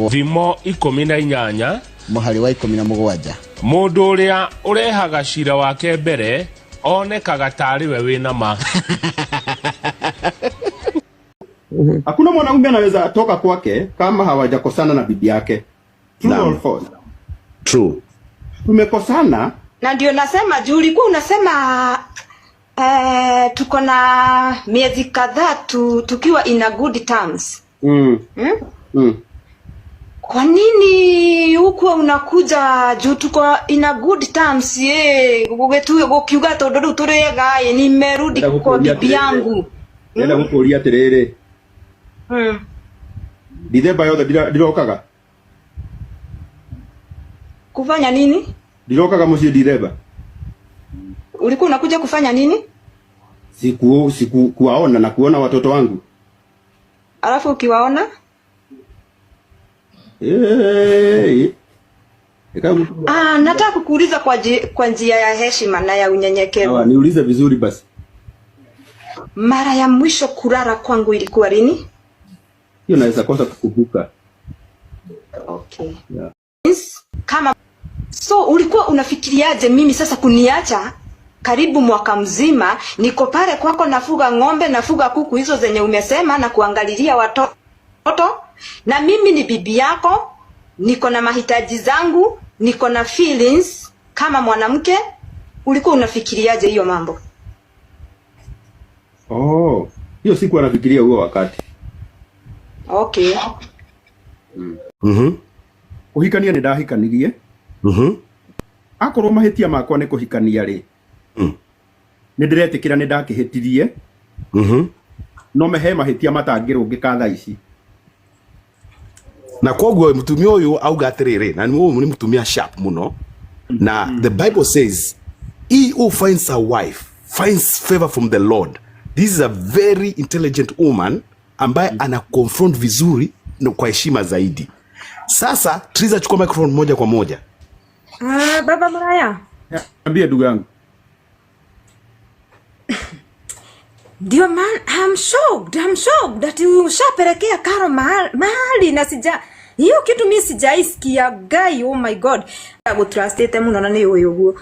Thimo 18 Mũhari wa 17. Mũndũ ũrĩa ũrehaga cira wake mbere onekaga taarĩ we wĩ na ma. Hakuna mwanaume anaweza toka kwake kama hawajakosana na bibi yake. True Naam. or false? True. Tumekosana. Na ndio nasema juu ulikuwa unasema tuko na miezi kadhaa tukiwa in a good terms. Kwa nini hukuwa unakuja juu tuko in a good terms, ye gukiuga tondu riu turi ega, nimerudi Ndĩrenda kwa gũkũria bibi atĩrĩrĩ. yangu. Ndĩrenda gũkũria atĩrĩrĩ. Dithemba yothe ndirokaga. Kufanya nini? Ndirokaga mũciĩ Dithemba. Ulikuwa unakuja kufanya nini? Siku kuwaona na kuona watoto wangu. Alafu ukiwaona? Eh. Ah, nataka kukuuliza kwa njia ya heshima na ya unyenyekevu. Sawa, niulize vizuri basi. Mara ya mwisho kulala kwangu ilikuwa lini? Hiyo naweza kosa kukumbuka. Okay. Yeah. Kama so ulikuwa unafikiriaje mimi sasa kuniacha karibu mwaka mzima niko pale kwako nafuga ng'ombe, nafuga kuku hizo zenye umesema na kuangalilia watoto, na mimi ni bibi yako, niko na mahitaji zangu, niko na feelings kama mwanamke. Ulikuwa unafikiriaje hiyo mambo? Oh, hiyo siku anafikiria huo wakati. Okay. Kuhikania nĩ ndahikanirie. Akorwo mahĩtia makwa nĩ kũhikania rĩ, nĩ ndĩretĩkĩra nĩ ndakĩhĩtirie. No mehe mahĩtia matangĩrũngĩka thaa ici. Na koguo mutumia uyu auga atiriri, na ni mutumia sharp muno, na the Bible says he who finds a wife finds favor from the Lord. This is a very intelligent woman ambaye ana confront vizuri na kwa heshima zaidi. Sasa Triza, chukua microphone moja kwa moja. Ah, Baba Muraya. Ambie, ndugu yangu. Ndio man, I'm shocked. I'm shocked that ushapelekea Karo mahali na sija hiyo kitu mi sijaisikia, guy. Oh my God. Ndagũtrustĩte mũno na nĩ ũĩ ũguo.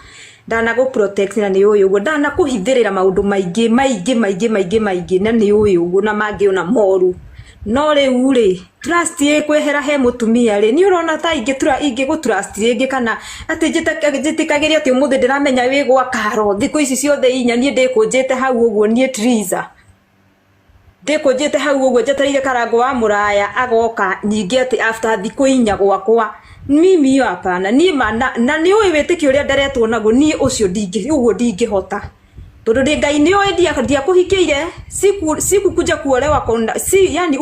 Ndanagũ protect na nĩ ũĩ ũguo. Ndanakũhithĩrĩra maũndũ maingĩ maingĩ maingĩ maingĩ maingĩ na nĩ ũĩ ũguo, na mangĩ ona moru. No rĩu rĩ, trust ĩkwehera he mũtumia rĩ, nĩ ũrona ta ingĩgũ trust rĩngĩ, kana atĩ njĩtĩkagĩrie atĩ ũmũthĩ ndĩramenya wĩ gwa Karo thikũ ici ciothe inya niĩ ndĩkũnjĩte hau ũguo, niĩ Triza ndĩkũnjĩte hau ũguo njetereire Karango wa Mũraya agoka nyingĩ atĩ after thikũ 4 gwakwa. Mimi hiyo hapana. Niĩ ma na nĩ ũĩ wĩtĩkio ũrĩa nderetwo naguo, niĩ ũcio ndingĩ ũguo ndingĩhota, tondũ ndĩ Ngai nĩ ũĩ ndiakũhikĩire siku kuja kuolewa kwa, si yani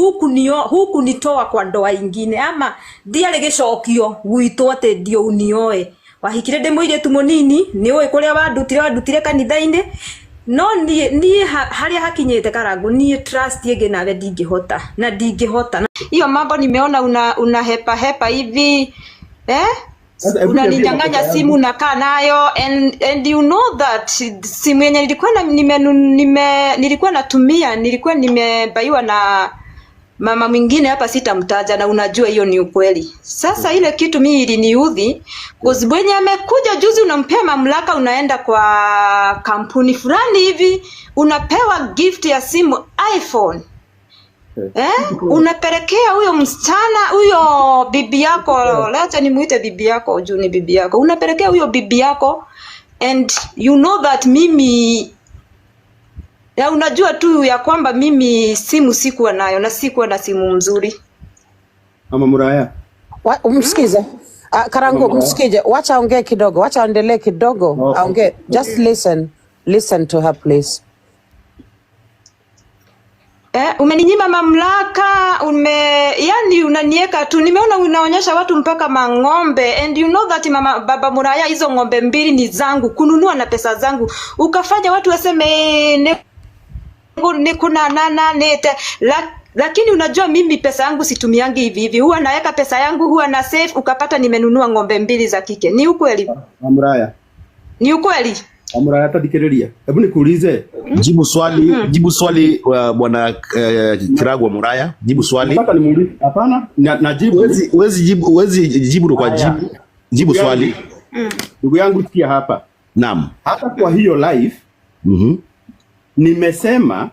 hukunitoa kwa ndoa ingine ama ndiarĩ gĩcokio gwitũ atĩ ndio unioe. Wahikire ndĩ mũirĩtu mũnini, nĩ ũĩ kũrĩa wandutire kanitha-inĩ. No niĩ harĩa hakinyĩte, Karangu, niĩ trust ĩngĩ nawe ndingĩhota na ndingĩhota. Hiyo mambo nimeona una hepa hepa hivi, eh? Sasa, hebu niambie Unaninyang'anya makosa yangu. simu, nakaa nayo, and you know that simu yenye nilikuwa na, nime, nime, nilikuwa natumia nilikuwa nimebaiwa na mama mwingine hapa, sitamtaja, na unajua hiyo ni ukweli. Sasa ile kitu mimi iliniudhi, cause mwenye amekuja juzi unampea mamlaka, unaenda kwa kampuni fulani hivi, unapewa gift ya simu iPhone. Eh? Unapelekea huyo msichana, huyo bibi yako, acha nimuite bibi yako juu ni bibi yako. Unapelekea huyo bibi yako and you know that mimi ya unajua tu ya kwamba mimi simu sikuwa nayo na sikuwa na simu mzuri. Mama Muraya. Umsikize. Karangu, Mama Muraya. msikize. Wacha aongee kidogo, wacha aendelee kidogo. Oh, Aongee. Just listen. Listen to her, please. Eh, umeninyima mamlaka, yani unanieka tu. Nimeona unaonyesha watu mpaka mang'ombe and you know that mama, Baba Muraya, hizo ng'ombe mbili ni zangu, kununua na pesa zangu. Ukafanya watu waseme ne kuna nana nete la, lakini unajua mimi pesa yangu situmiangi hivi hivi, huwa naweka pesa yangu, huwa na save, ukapata nimenunua ng'ombe mbili za kike. Ni ukweli? Mama Muraya. Ni ukweli? Muraya tathikĩrĩria. Hebu nikuulize. Jibu swali, jibu swali bwana Kiragwa Muraya, jibu swali. Nataka nimuulize. Hapana, najibu. Huwezi jibu kwa jibu. Jibu swali. Ndugu yangu sikia hapa. Naam. Hata kwa hiyo live nimesema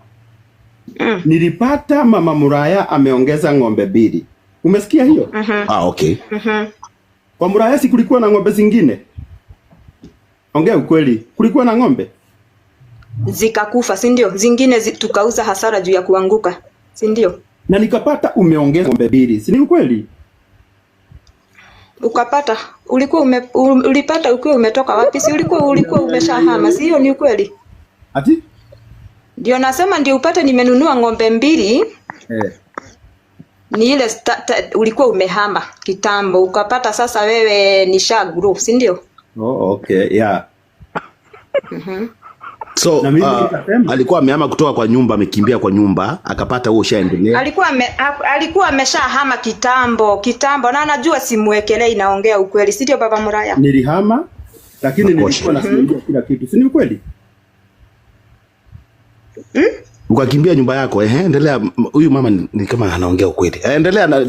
nilipata mama Muraya ameongeza ng'ombe 2. Umesikia hiyo? Ah, okay. Kwa Muraya si kulikuwa na ng'ombe zingine? Ongea ukweli, kulikuwa na ng'ombe? Zikakufa, si ndio? Zingine tukauza hasara juu ya kuanguka, si ndio? Na nikapata umeongeza ng'ombe 2, si ni ukweli? Ukapata, ulikuwa ulipata ukiwa umetoka wapi? Si ulikuwa umeshahama, si hiyo ni ukweli? Ati? Ndio nasema ndio upate nimenunua ng'ombe 2. Ni ile ulikuwa umehama kitambo ukapata, sasa wewe ni shaguru, si ndio? Oh, okay, yeah. So alikuwa amehama kutoka kwa nyumba, amekimbia kwa nyumba, akapata huo ushaendelea. Alikuwa ameshahama kitambo na anajua simuwekelee, inaongea ukweli, si ndio baba Muraya? Nilihama lakini nilikuwa nasimamia kila kitu, si ni ukweli? Ukakimbia nyumba yako, endelea. Huyu mama ni kama anaongea ukweli. Endelea na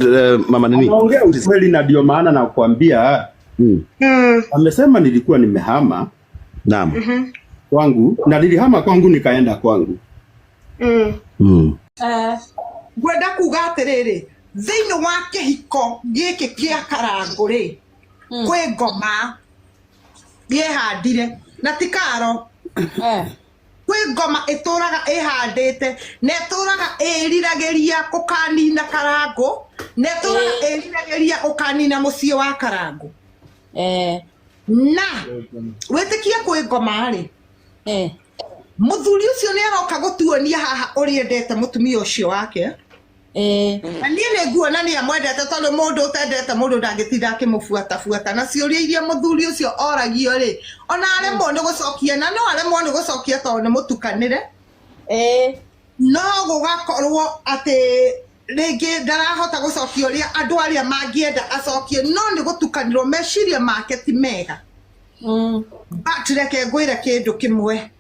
mama nini? Anaongea ukweli na ndio maana nakwambia. Amesema nilikuwa nimehama. Naam. Kwangu, na nilihama kwangu nikaenda kwangu. Ngwenda kuga atiriri, thiini wa kihiko giki kia Karangu ri, kwi ngoma yehandire na ti Karo. Kwi ngoma ituraga ihandite na ituraga iriragiria gukanina Karangu na ituraga iriragiria gukanina mucii wa Karangu. Na witikie kwi ngoma ri, muthuri ucio ni aroka gutuonia haha uria endete mutumia ucio wake. Na niĩ nĩ nguona nĩ amwendete tondu mundu utendete mundu ndangĩtinda akĩmũbuatabuata na ciũria iria muthuri ũcio oragio rĩ, ona aremwo nĩ gũcokia, na no aremwo nĩ gũcokia tondũ nĩ mũtukanĩre. No gũgakorwo atĩ rĩngĩ ndarahota gũcokia ũrĩa andũ arĩa mangĩenda acokie, no nĩ gũtukanĩrwo, meciria make ti mega. But reke ngwĩre kĩndũ kĩmwe.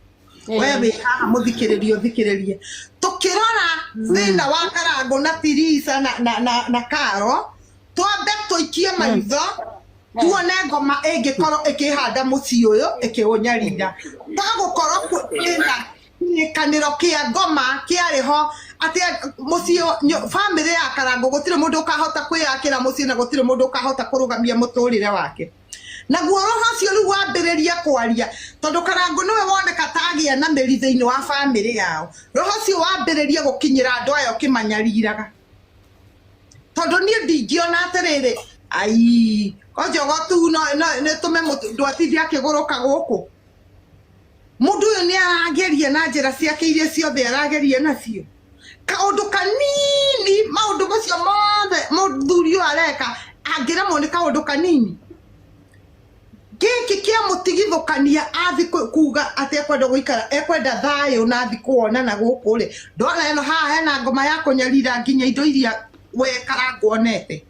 We wĩ haha mũthikĩrĩrie ũthikĩrĩrie. Tukirora thĩna wa Karangu na Tirisa na Karo, twambe tũikie maitho tuone ngoma ĩngĩkorwo ĩkĩhanda mũciĩ ũyũ ĩkĩũnyarira. Tagũkorwo kwĩna kĩrĩkanĩro kĩa ngoma kĩarĩ ho atĩ mũciĩ family ya Karangu gũtirĩ mũndũ ũkahota kwĩyakĩra mũciĩ na gũtirĩ mũndũ ũkahota kũrũgamia mũtũrĩre wake. Naguo roho ũcio rĩu wambĩrĩria kwaria tondũ Karangu nĩwe woneka ta agĩa na mĩri thĩinĩ wa family yao. Roho ũcio wambĩrĩria gũkinyĩra andũ aya ũkĩmanyariraga. Tondũ niĩ ndingĩona atĩrĩrĩ, ai konjogo tu no nĩ tũme mũndũ atinde akĩgũrũka gũkũ. Mũndũ ũyũ nĩ arageria na njĩra ciake iria ciothe arageria nacio. Kaũndũ kanini, maũndũ macio mothe mũthuri ũyũ areka, angĩremwo nĩ kaũndũ kanini. Gĩkĩ kĩa mũtigithũkania athi kuga atĩ ekwenda gũikara, ekwenda thayũ na athi kuonana gũkũ rĩ, ndona ĩno haha hena ngoma ya kũnyarira nginya indo iria we Karangu onete.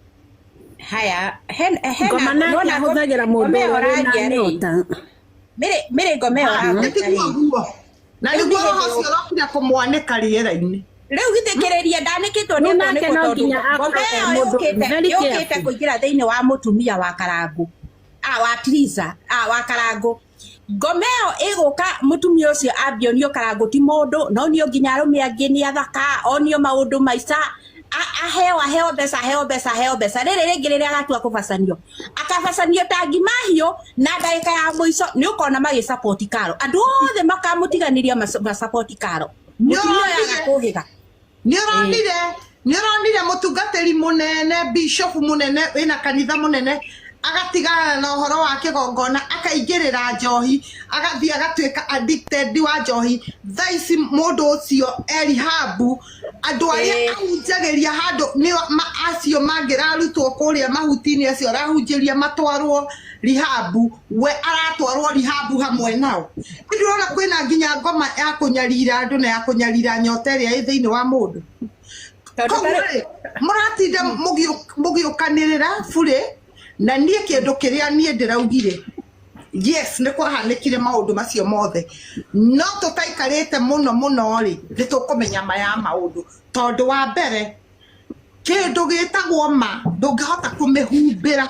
Haya, hena ngoma nake ahũthagĩra mũndũ ũrĩa wĩna nyota. Mĩrĩ ngoma ĩyo ũragweta. Na nĩguo roho ũcio ũrokire kũmwanĩka rĩera-inĩ. Rĩu githĩkĩrĩria ndanĩkĩtwo nĩ kwanĩkwo tondũ ngoma ĩyo yũkĩte kũingĩra thĩinĩ wa mũtumia wa Karangu. Wa Tirisa, wa Karangu. Ngoma ĩyo ĩgũka mũtumia ũcio ambionio Karangu ti mũndũ, no nio nginya arũme angĩ nĩ athaka, onio maũndũ maica, aheo mbeca, aheo mbeca, aheo mbeca. Rĩrĩ rĩngĩ rĩrĩa agatua kũbacanio, akabacanio ta ngima hiũ, na ndagĩka ya mũico nĩ ũkona magĩsupport Karo. Andũ othe makamũtiganĩria masupport Karo. Mũtumia ũyũ agakũhĩga. Nĩ ũronire mũtungatĩri mũnene, bishop mũnene, wĩna kanitha mũnene, agatigana na ũhoro wa kĩgongona, akaingĩrĩra njohi, agathiĩ agatuĩka addicted wa njohi. Thaa ici mũndũ ũcio e rehab, andũ arĩa ahunjagĩria handũ nĩ acio mangĩrarutwo kũrĩa mahuti-inĩ acio arahunjĩria matwarwo rehab, we aratwarwo rehab hamwe nao. Ndĩrona kwĩna nginya ngoma ya kũnyarira andũ na ya kũnyarira nyota ĩrĩa ĩ thĩinĩ wa mũndũ. Koguo rĩ, mũratinda mũgĩũkanĩrĩra burĩ. Na niĩ kĩndũ kĩrĩa niĩ ndĩraugire Yes, nĩ kwahanĩkire maũndũ macio mothe, no tũtaikarĩte mũno mũno rĩ, nĩ tũkũmenya ma ya maũndũ, tondũ wa mbere kĩndũ gĩtagwo ma ndũngĩhota kũmĩhumbĩra,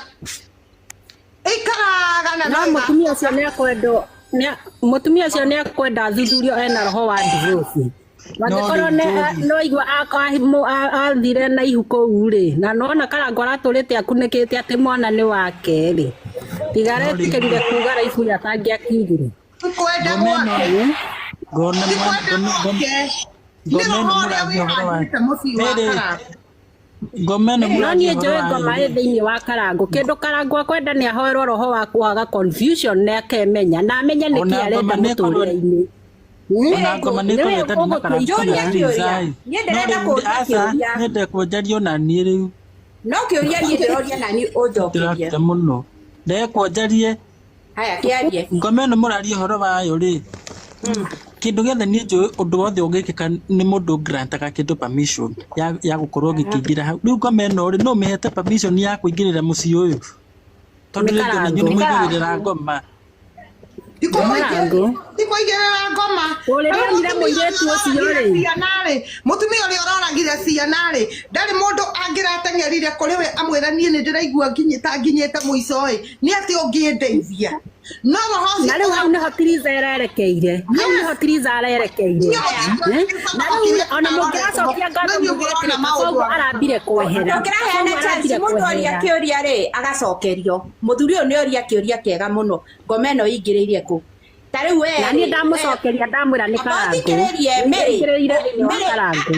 ĩikaraga na no mũtumia ũcio nĩ akwendwo, mũtumia ũcio nĩ akwenda athuthurio ena roho wa divorce. Angĩkorwo no igua athire na ihu kũu rĩ, na nona Karangũ aratũrĩte akunĩkĩte atĩ mwana nĩ wake rĩ, tiga aretĩkĩrire kuga raibu ũrĩa atangĩakiugire. Kwenda gwake, ti kwenda gwake, nĩ roho ũrĩa wĩhandĩte mũciĩ wa Karangũ. No niĩ njũĩ ngoma ĩ thĩinĩ wa Karangũ, kĩndũ Karangũ akwenda nĩ ahoerwo roho wa kwaga confusion na akemenya na amenye nĩkĩ arenda mũtũrĩre-inĩ. Ona ngoma nĩ ĩkorwo ĩtarĩ na Karangũ na Tiriza ĩ. Niĩ ndĩrenda kũũria kĩũria. Nyende kwenjario na niĩ rĩu. No kĩũria niĩ ndĩroria na niĩ ũnjokerie. Ndĩrakira mũno. Ndekwanjarie. Haya, kĩarie. Ngoma ĩno mũraria ũhoro wayo rĩ, kĩndũ gĩothe niĩ njũĩ ũndũ wothe ũngĩkĩka nĩ mũndũ grantaga kĩndũ permission ya gũkorwo gĩkĩingĩra hau. Rĩu ngoma ĩno rĩ, no ũmĩhete permission ya kũingĩrĩra mũciĩ ũyũ? Tondũ rĩngĩ ona inyuĩ nĩ mũingagĩrĩra ngoma. Tikũigĩrĩra ngoma. Ũrĩa onire mũirĩtu ũcio rĩ. Mũtumia ũrĩa ũroragire ciana rĩ, ndarĩ mũndũ angĩrateng'erire kũrĩ we amwĩra niĩ nĩ ndĩraigua ta nginyĩte mũico ĩ, nĩ atĩ ũngĩndeithia. No roho ũcio Na rĩu hau nĩho Tiriza ererekeire. Hau nĩho Tiriza arerekeire. Na rĩu ona mũngĩracokia ngatho muge atĩrĩ, Kabogo arambire kwehera. Tũngĩraheana chance mũndũ oria kĩũria rĩ agacokerio. Mũthuri ũyũ nĩ oria kĩũria kĩega mũno. Ngoma ĩno ĩingĩrĩire kũ? Ta rĩu we Na niĩ ndamũcokeria ndamwĩra nĩ Karangũ. Thikĩrĩrie Mary. Ĩingĩrĩire thĩinĩ wa Karangũ.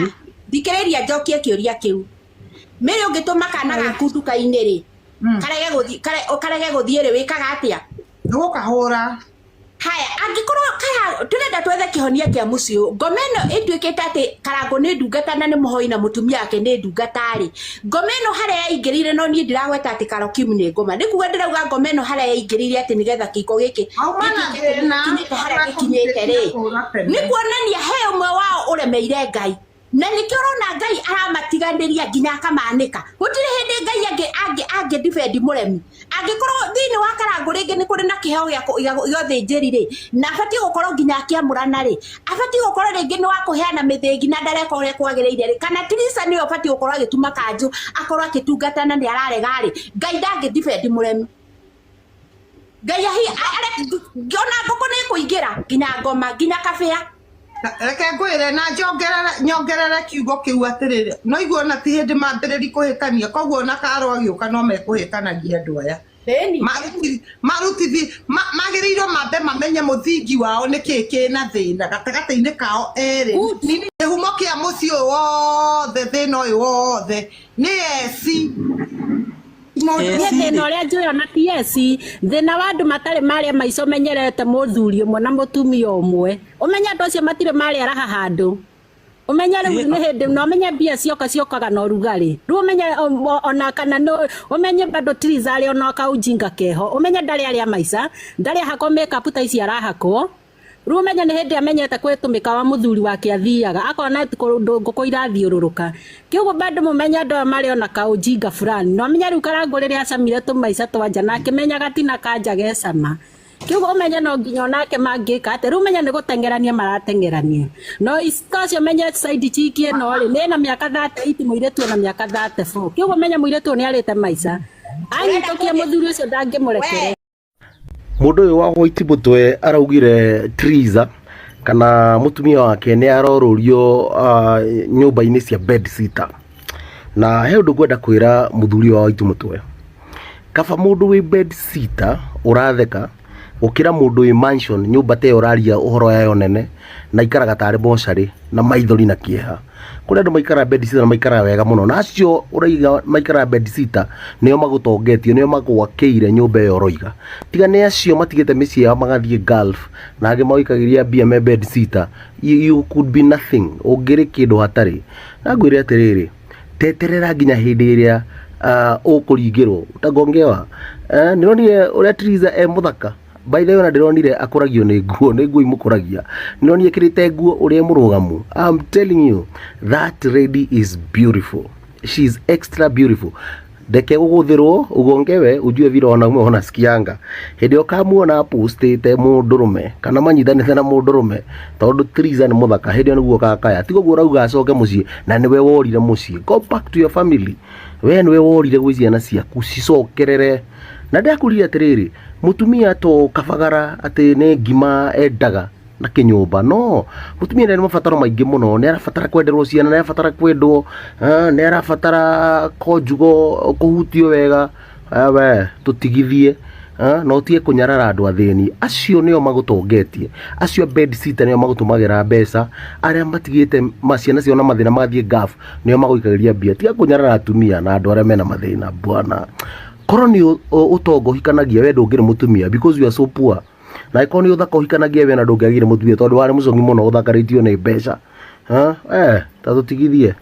Thikĩrĩria njokie kĩũria kĩu. Mary ũngĩtũma kana gaku nduka-inĩ rĩ, karege gũthiĩ rĩ, wĩkaga atĩa? Nĩgũkahũra. Haya, angĩkorwo tũrenda twethe kĩhonia kĩa mũciĩ ũyũ, ngoma ĩno ĩtuĩkĩte atĩ Karangũ nĩ ndungata na nĩ mũhoi na mũtumia wake nĩ ndungata rĩ, ngoma ĩno harĩa yaingĩrĩire, no niĩ ndiragweta atĩ Karokimu nĩ ngoma, nĩ kuga ndĩrauga ngoma ĩno harĩa yaingĩrĩire atĩ nĩgetha kĩiko gĩkĩ gĩkinyĩte harĩa gĩkinyĩte rĩ, nĩ kuonania he ũmwe wao ũremeire Ngai. Na nĩkĩo ũrona Ngai aramatiganĩria nginya akamanĩka. Gũtirĩ hĩndĩ Ngai angĩ defend mũremi. Angĩkorwo thĩinĩ wa Karangũ rĩngĩ nĩ kũrĩ na kĩheo gĩa ũthĩnjĩri rĩ, na abatiĩ gũkorwo nginya akĩamũrana rĩ, abatiĩ gũkorwo rĩngĩ nĩ wa kũheana mĩthĩgi na ndareka ũrĩa kwagĩrĩire rĩ, kana Tiriza nĩwe ũbatiĩ gũkorwo agĩtuma kanjũ akorwo akĩtungatana nĩ ararega rĩ, Ngai ndangĩ defend mũremi. Ngai ona ngũkũ nĩ ĩkũingĩra nginya ngoma nginya kabĩa. Reke ngwĩre na nyongerere kiugo kĩu atĩrĩrĩ, no igua ona ti hĩndĩ mambĩrĩri kũhĩtania, koguo ona Karo agĩũka no mekũhĩtanagia andũ aya. Marutithi magĩrĩirwo mambe mamenye mũthingi wao nĩ kĩĩ kĩna thĩna gatagatĩ-inĩ kao erĩ. Kĩhumo kĩa mũciĩ ũyũ wothe, thĩna ũyũ wothe nĩ eci. Niĩ thĩna ũrĩa njũĩ ona ti eci, thĩna wa andũ matarĩ marĩa maica ũmenyerete mũthuri ũmwe na mũtumia ũmwe. Ũmenye andũ acio matirĩ marĩa raha handũ. Ũmenye rĩu nĩ hĩndĩ na ũmenye mbia cioka ciokaga na ũrugarĩ. Rĩu ũmenye ona kana no ũmenye bado Tiriza arĩ ona kaujinga keho. Ũmenye ndarĩ arĩa maica, ndarĩ ahakwo makeup ta ici arahakwo. Rĩu ũmenye nĩ hĩndĩ amenyete kwĩtũmĩka wa mũthuri wake athiaga akona ngũkũ irathiũrũrũka. Kĩoguo bado mũmenye andũ aya marĩ ona kaujinga fulani. Na ũmenye rĩu Karangũ rĩrĩa acamire tũmaica twa nja na akĩmenya gatina ka nja gecama. Kĩoguo ũmenye no nginya onake mangĩka atĩ rĩu ũmenye nĩ gũteng'erania marateng'erania. No icio ũmenye side chick ĩno rĩ nĩ ĩna mĩaka 38 mũirĩtu ena mĩaka 34. Kĩoguo ũmenye mũirĩtu ũyũ nĩ arĩte maica. Anyitũkia mũthuri ũcio ndangĩmũrekereria. Mũndũ ũyũ wa White Mũtwe araugire Triza kana mũtumia wake nĩ arorũrio nyũmba-inĩ cia bed sitter. Na he ũndũ ngwenda kwĩra mũthuri wa White Mũtwe, kaba mũndũ wĩ bed sitter ũratheka gũkĩra mũndũ wĩ mansion nyũmba ta ĩyo ũraria ũhoro yayo nene na ikaraga tarĩ mocarĩ na maithori na kĩeha. Kũrĩ andũ maikaraga bed sitter na maikaraga wega mũno, na acio ũraiga maikaraga bed sitter nĩo magũtongetie, nĩo magwakĩire nyũmba ĩyo ũroiga. Tiga nĩ acio matigĩte mĩciĩ yao magathiĩ Gulf na angĩ maikagĩria mbia me bed sitter, you could be nothing, ũngĩrĩ kĩndũ hatarĩ. Na ngwĩre atĩrĩrĩ, teterera nginya hĩndĩ ĩrĩa ũkũringĩrwo utagongewa. Nĩronire ũrĩa Triza e mũthaka. By the way, ona ndĩronire akũragio nĩ nguo, nĩ nguo imũkũragia. Nĩronire ekĩrĩte nguo ũrĩa mũrũgamu. I'm telling you, that lady is beautiful. She is extra beautiful. Ndeke gũgũthĩrwo ugongewe ujue vile wanaume wanasikianga. Hĩndĩ ĩyo ũkamuona postĩte mũndũrũme kana manyitanĩte na mũndũrũme tondũ Triza nĩ mũthaka, hĩndĩ ĩyo nĩguo ũgakaya. Tiga ũguo ũrauga acoke mũciĩ na nĩwe worire mũciĩ. Go back to your family. We nĩwe worire gwĩ ciana ciaku, cicokerere. Na ndakwĩrire atĩrĩrĩ, mũtumia to kabagara atĩ nĩ ngima endaga na kĩnyũmba. No mũtumia nĩ arĩ mabataro maingĩ mũno, nĩ arabatara kwenderwo ciana, nĩ arabatara kwendwo, nĩ arabatara conjugal kũhutio wega. We tũtigithie, na ũtige kũnyarara andũ athĩni. Acio nĩo magũtongetie, acio bed sitter nĩo magũtũmagĩra mbeca, arĩa matigĩte ciana ciao na mathĩna magathiĩ gaf nĩo magũikagĩria mbia. Tiga kũnyarara atumia na andũ arĩa mena mathĩna bwana. Korwo nĩ ũtonga ũhikanagia, we ndũngĩrĩ mũtumia because you are so poor. Na angĩkorwo nĩ ũthaka ũhikanagia, we na ndũngĩagire mũtumia tondũ warĩ mũcong'i mũno ũthakarĩtio nĩ mbeca. Ta tũtigithie.